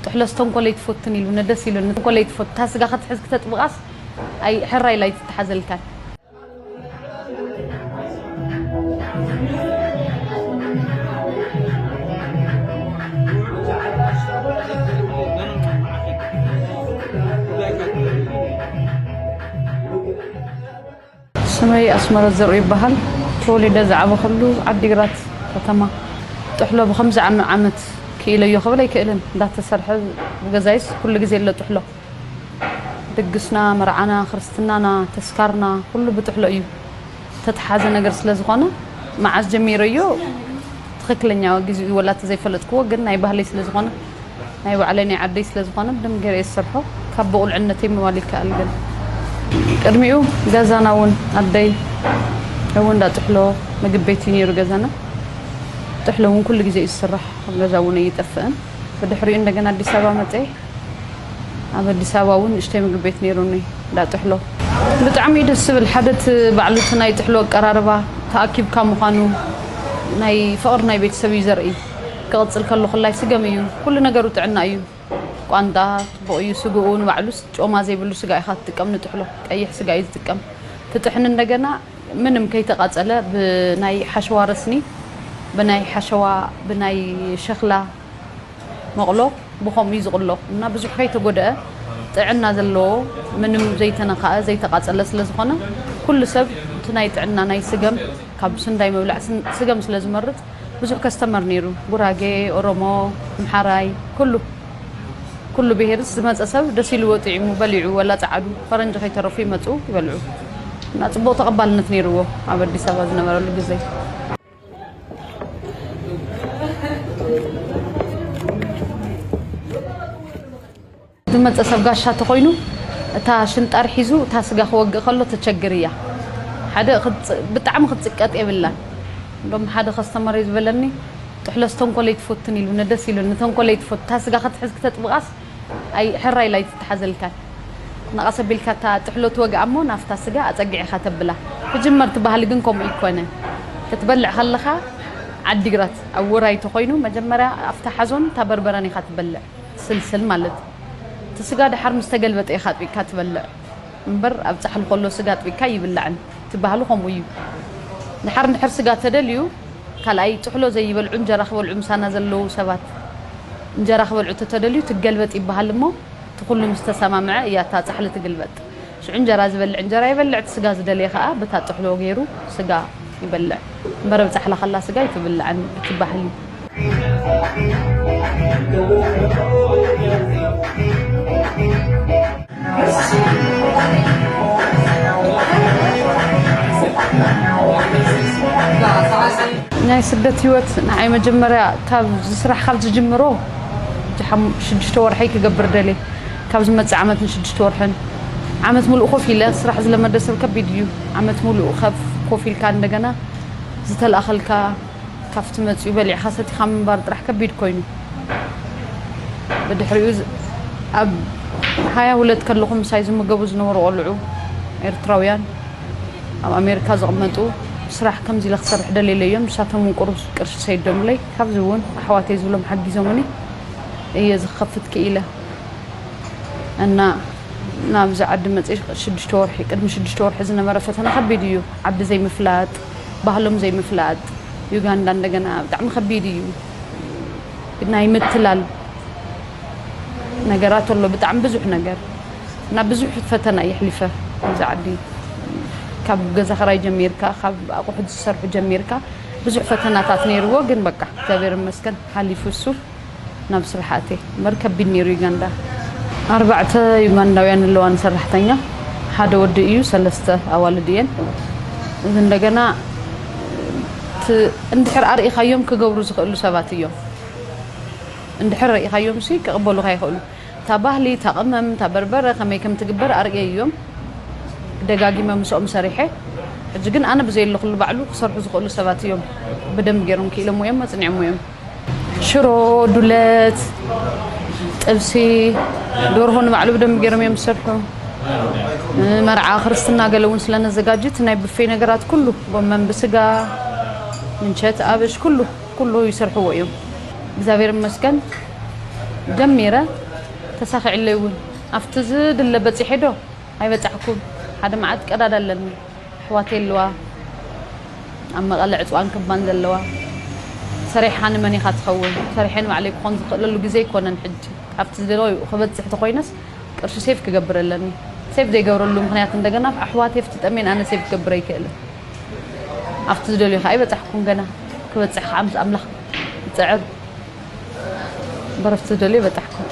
ጥሕሎስ ተንኮለይ ትፈቱን ኢሉ ነደስ ኢሉ ተንኮለይ ትፈቱ። እታ ስጋ ክትሕዝ ክተጥብቓስ ኣይ ሕራይ ላይ ትተሓዘልካን። ስመይ ኣስመረት ዘርኡ ይበሃል። ተወሊደ ዝዓበኹሉ ዓዲግራት ከተማ። ጥሕሎ ብኸምዚ ዓመ-፣ ዓመት ክኢለዮ ክብል ኣይክእልን። እንዳተሰርሐ ብገዛይስ ኩሉ ግዜ ኣሎ ጥሕሎ። ድግስና፣ መርዓና፣ ክርስትናና፣ ተስካርና ኩሉ ብጥሕሎ እዩ። ተተሓዘ ነገር ስለ ዝኾነ መዓስ ጀሚረዮ ትኽክለኛ ግዜኡ ወላ ተዘይፈለጥክዎ፣ ግን ናይ ባህለይ ስለ ዝኾነ፣ ናይ ባዕለይ ናይ ዓደይ ስለ ዝኾነ ብደንብ ገይረ እየ ዝሰርሖ። ካብ ብቑልዕነተይ ምባል ይከኣል። ግን ቅድሚኡ ገዛና እውን ኣደይ እውን እንዳ ጥሕሎ ምግቢ ቤት እዩ ነይሩ ገዛና። ጥሕሎ እውን ኩሉ ግዜ እዩ ዝስራሕ፣ ኣብ ገዛ እውን ኣይጠፍእን። ብድሕሪኡ እንደገና ኣዲስ ኣበባ መፀ። ኣብ ኣዲስ ኣበባ እውን ንእሽተይ ምግቢ ቤት ነይሩኒ፣ እንዳ ጥሕሎ። ብጣዕሚ እዩ ደስ ዝብል። ሓደ እቲ ባዕሉ እቲ ናይ ጥሕሎ ኣቀራርባ ተኣኪብካ ምዃኑ፣ ናይ ፍቕሪ ናይ ቤተሰብ እዩ ዘርኢ። ክቕፅል ከሎ ኩላይ ስገም እዩ፣ ኩሉ ነገሩ ጥዕና እዩ። ቋንጣ ፅቡቕ እዩ፣ ስግኡ ንባዕሉስ ጮማ ዘይብሉ ስጋ ኢኻ ትጥቀም። ንጥሕሎ ቀይሕ ስጋ እዩ ዝጥቀም። ትጥሕን እንደገና ምንም ከይተቓፀለ ብናይ ሓሸዋ ረስኒ፣ ብናይ ሓሸዋ፣ ብናይ ሸኽላ መቕሎ ብኸምኡ እዩ ዝቕሎ እና ብዙሕ ከይተጎደአ ጥዕና ዘለዎ፣ ምንም ዘይተነካአ ዘይተቓፀለ ስለ ዝኾነ፣ ኩሉ ሰብ እቲ ናይ ጥዕና ናይ ስገም፣ ካብ ስንዳይ ምብላዕ ስን-፣ ስገም ስለ ዝመርፅ ብዙሕ ከስተመር ነይሩ። ጉራጌ፣ ኦሮሞ፣ ኣምሓራይ፣ ኩሉ፣ ኩሉ ብሄርስ ዝመፀ ሰብ ደስ ኢልዎ ጥዒሙ በሊዑ፣ ወላ ፀዓዱ ፈረንጂ ከይተረፉ ይመፁ ይበልዑ እና ፅቡቕ ተቐባልነት ነይርዎ ኣብ ኣዲስ ኣበባ ዝነበረሉ ግዜ። ዝመፀ ሰብ ጋሻ ተኾይኑ፣ እታ ሽንጣር ሒዙ እታ ስጋ ክወግእ ከሎ ተቸግር እያ። ሓደ ክትፅ-፣ ብጣዕሚ ክትፅቀጥ የብላን። እንደውም ሓደ ከስተመር ዝበለኒ፣ "ጥሕሎስ ተንኮለይ ትፈቱን" ኢሉ፣ ነደስ ኢሉ፣ "ንተንኮለይ ትፈቱ፣ እታ ስጋ ክትሕዝ ክተጥብቓስ ኣይ ሕራይ ላይ ትተሓዘልካን። ንቐስ ኣቢልካ እታ ጥሕሎ ትወግኣ እሞ ናብታ ስጋ ኣጸጊዕኻ ተብላ። ክጅመር እቲ ባህሊ ግን ከምኡ ኣይኮነ። ክትበልዕ ከለኻ ዓዲግራት ኣብ ውራይ ተኾይኑ መጀመርያ ኣብታ ሓዞን እታ በርበረን ኢኻ ትበልዕ። ስልስል ማለት። እቲ ስጋ ደሓር ምስ ተገልበጠ ኢኻ ኣጥቢቕካ ትበልዕ። እምበር ኣብ ጻሕሊ ከሎ ስጋ ኣጥቢቕካ ይብላዕን። እቲ ባህሊ ከምኡ እዩ። ደሓር እንድሕር ስጋ ተደልዩ ካልኣይ ጥሕሎ ዘይበልዑ እንጀራ ክበልዑ ምሳና ዘለዉ ሰባት እንጀራ ክበልዑ ተተደልዩ ትገልበጥ ይበሃል እሞ፣ እቲ ኩሉ ምስ ተሰማምዐ እያ እታ ጻሕሊ ትግልበጥ። ሽዑ እንጀራ ዝበልዕ እንጀራ ይበልዕ፣ እቲ ስጋ ዝደለየ ከኣ በታ ጥሕሎ ገይሩ ስጋ ይበልዕ። እምበር ኣብ ጻሕላ ከላ ስጋ ኣይትብላዕን፣ እቲ ባህሊ። ናይ ስደት ህይወት ንዓይ መጀመርያ ካብ እዚ ስራሕ ካብ ዝጅምሮ፣ እቲ ሓም-፣ ሽዱሽተ ወርሐይ ክገብር ደልየ። ካብ ዝመጽእ ዓመት ንሽዱሽተ ወርሕን ዓመት ሙሉእ ኮፍ ኢለ ስራሕ ዝለመደ ሰብ ከቢድ እዩ። ዓመት ሙሉእ ካብ ኮፍ ኢልካ እንደገና ዝተላእኸልካ ካብቲ መጺኡ በሊዕኻ ሰቲኻ ምንባር ጥራሕ ከቢድ ኮይኑ፣ ብድሕሪኡ ዝ-፣ ኣብ ሃያ ሁለት ከለኹ ምሳይ ዝምገቡ ዝነበሩ ቆልዑ ኤርትራውያን ኣብ ኣሜሪካ ዝቕመጡ ስራሕ ከምዚ ኢለ ክሰርሕ ደልየለ እዮም። ንሳቶም እውን ቁሩብ ቅርሺ ሰይዶምለይ። ካብዚ እውን ኣሕዋተይ ዝብሎም ሓጊዞምኒ እየ ዝኸፍት ክኢለ። እና ናብዚ ዓዲ መፂ ሽዱሽተ ወርሒ፣ ቅድሚ ሽዱሽተ ወርሒ ዝነበረ ፈተና ከቢድ እዩ። ዓዲ ዘይምፍላጥ፣ ባህሎም ዘይምፍላጥ፣ ዩጋንዳ እንደገና ብጣዕሚ ከቢድ እዩ። ናይ ምትላል ነገራት ኣሎ፣ ብጣዕሚ ብዙሕ ነገር እና ብዙሕ ፈተና የሕሊፈ ኣብዚ ዓዲ። ካብ ገዛ ኽራይ ጀሚርካ፣ ካብ ኣቑሑት ዝሰርሑ ጀሚርካ ብዙሕ ፈተናታት ነይርዎ፣ ግን በቃ እግዚኣብሔር ይመስገን ሓሊፉ እሱ። ናብ ስራሕ ኣትየ እምበር ከቢድ ነይሩ ዩጋንዳ። ኣርባዕተ ዩጋንዳውያን ኣለዋ ንሰራሕተኛ፣ ሓደ ወዲ እዩ፣ ሰለስተ ኣዋልድ እየን። እዚ እንደገና ት-፣ እንድሕር ኣርኢኻዮም ክገብሩ ዝኽእሉ ሰባት እዮም። እንድሕር ርኢኻዮም ሲ ክቕበሉኻ ይኽእሉ። እታ ባህሊ፣ እታ ቅመም፣ እታ በርበረ ከመይ ከም ትግበር ኣርእየዮም። ደጋጊመ ምስኦም ሰሪሐ። ሕጂ ግን ኣነ ብዘየለኹሉ ባዕሉ ክሰርሑ ዝኽእሉ ሰባት እዮም። ብደንብ ገይሮም ክኢሎምዎ እዮም፣ ኣጽኒዖምዎ እዮም። ሽሮ፣ ዱለት፣ ጥብሲ፣ ደርሆ ንባዕሉ ብደንብ ገይሮም እዮም ዝሰርሑ። መርዓ፣ ክርስትና ገለ እውን ስለ ነዘጋጅት ናይ ብፌ ነገራት ኩሉ፣ ጎመን ብስጋ፣ ምንቸት፣ ኣብሽ፣ ኩሉ፣ ኩሉ ይሰርሕዎ እዮም። እግዚኣብሔር ይመስገን። ጀሚረ ተሳኺዕለይ እውን ኣብቲ ዝድለ በፂሐ ዶ ኣይበፃሕኩን። ሓደ መዓት ቀዳዳ ኣለኒ። ኣሕዋተይ ኣለዋ ኣብ መቐለ ዕፅዋን ክባን ዘለዋ። ሰሪሓ ንመን ኢኻ ትኸውን? ሰሪሐ ንባዕለይ ክኾን ዝኽእለሉ ግዜ ኣይኮነን ሕጂ። ኣብቲ ዝደለዮ ክበፅሕ ተኾይነስ ቅርሺ ሴቭ ክገብር ኣለኒ። ሴቭ ዘይገብረሉ ምኽንያት እንደገና ኣሕዋተይ ኣብቲ ጠሜን ኣነ ሴቭ ክገብር ኣይክእልን። ኣብቲ ዝደልዮ ከዓ ኣይበፃሕኩን ገና። ክበፅሕ ከዓ ምስ ኣምላኽ ይፅዕር። በረፍቲ ዝደልዮ ይበፃሕኩን።